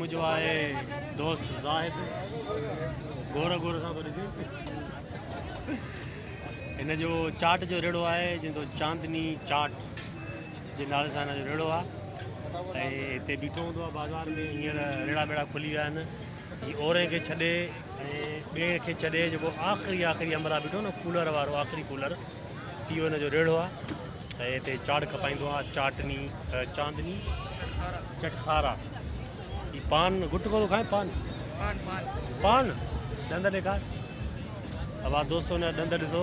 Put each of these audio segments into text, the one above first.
منهنجو آهي دوست زاهد گور گور سان ٿو ڏسي. هن جو چاٽ جو ريڙهو آهي جنهن جو چاندني چاٽ جي نالي سان هن جو ريڙهو آهي ۽ هتي بيٺو هوندو آهي بازار ۾ هينئر ريڙها ٻيڙا کلي ويا آهن. هي اورين کي ڇڏي ۽ ٻئي کي ڇڏي جيڪو آخري آخري همراهه بيٺو نه ڪولر وارو آخري ڪولر اهو هن جو ريڙهو آهي ۽ هتي چاٽ کپائيندو آهي چاٽني چاندني چٽخارا. هي پان گٽڪو ٿو کائي پان پان ڏند ڏيکار ابا دوستو هن جا ڏند ڏسو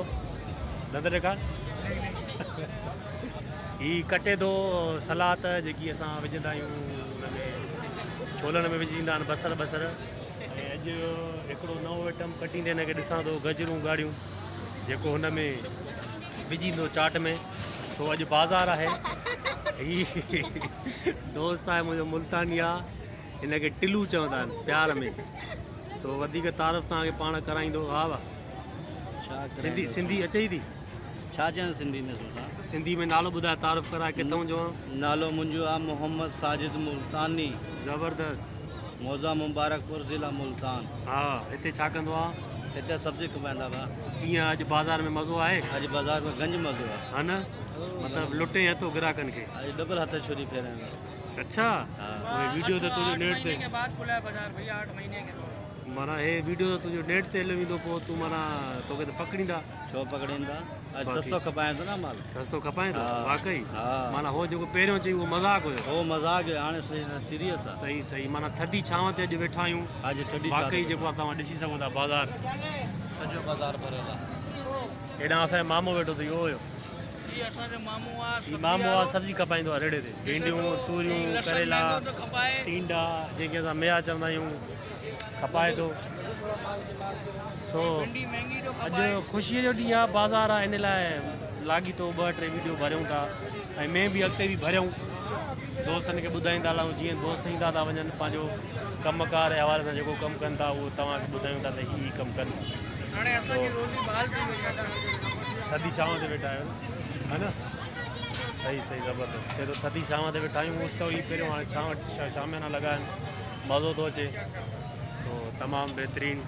ڏند ڏيکار. هي ڪٽي ٿو سلات جيڪي اسان وجهندا آهيون ان ۾ ڇولن ۾ وجهي ڏيندا آهن بصر بصر ۽ اڄ هڪڙو نئون آئٽم ڪٽيندي هن کي ڏسان ٿو گجرون ڳاڙهيون جيڪو هن ۾ وجهيندو چاٽ ۾ سو اڄ بازار آهي. هي دوست آهي منهنجو ملتاني آ هن کي ٽلو چوندا آهن پيار ۾ سو وڌيڪ تعارف توهان کي پاڻ ڪرائيندو. ها وا سنڌي سنڌي اچي ٿي. ڇا چيان سنڌي ۾ سلطان؟ سنڌي ۾ نالو ٻڌاء تعارف ڪراء ڪٿئون جو آن؟ نالو منهنجو آ محمد ساجد ملتاني. زبردست. موضع مبارڪپور ضلع ملتان. ها هتي ڇا ڪندو آن؟ هتي سبزي کپائيندا ڀا. ڪيئن اڄ بازار ۾ مزو آهي؟ اڄ بازار ۾ گنج مزو آ. ها نه مطلب لٽين هٿو گراهڪن کي. اڄ ڊبل هٿ ڇري ڦيرائين ٿا. اڇا اهي ويڊيو ته تنهنجو نيٽ تي. معنيٰ هي ويڊيو ته تنهنجو نيٽ تي هليو ويندو پوء تون معنيٰ توکي ته پڪڙيندا. ڇو پڪڙيندا؟ اڄ سستو کپايان ٿو نه مال. سستو کپائين ٿو واقعي؟ معنيٰ هو جيڪو پهريون چئي اهو مذاق هيو. هو مذاق هيو هاڻي سيريس آ. صحيح صحيح معنيٰ ٿڌي ڇانو تي اڄ ويٺا آهيون. اڄ ٿڌي ڇانو. واقعي جيڪو آ توهان ڏسي سگهو ٿا بازار. سڄو بازار ڀريل آ. هيڏانهن اسان جو مامو ويٺو اٿئي اهو هيو. هي اسان جو مامو آ هي مامو آ سبزي کپائيندو آ ريڙهي تي ڀينڊيون توريون ڪريلا ٽينڊا جنهن کي اسان ميها چوندا آهيون کپائي ٿو. سو اڄ خوشيء جو ڏينهن آ بازار آ ان لاء لاڳيتو ٻه ٽي ويڊيو ڀريون ٿا ۽ مين به اڳتي به ڀريون دوستن کي ٻڌائيندا هلون جيئن دوست ايندا ٿا وڃن پنهنجو ڪم ڪار جي حوالي سان جيڪو ڪم ڪن ٿا اهو توهان کي ٻڌايون ٿا ته هي هي ڪم ڪن. ٿڌي ڇانو تي ويٺا آهيو ها نه صحيح صحيح زبردست چئي ٿو ٿڌي ڇانو تي ويٺا آهيون اس ته هئي پهريون هاڻي ڇانو شاميانا لڳا آهن مزو ٿو اچي سو تمام بهترين.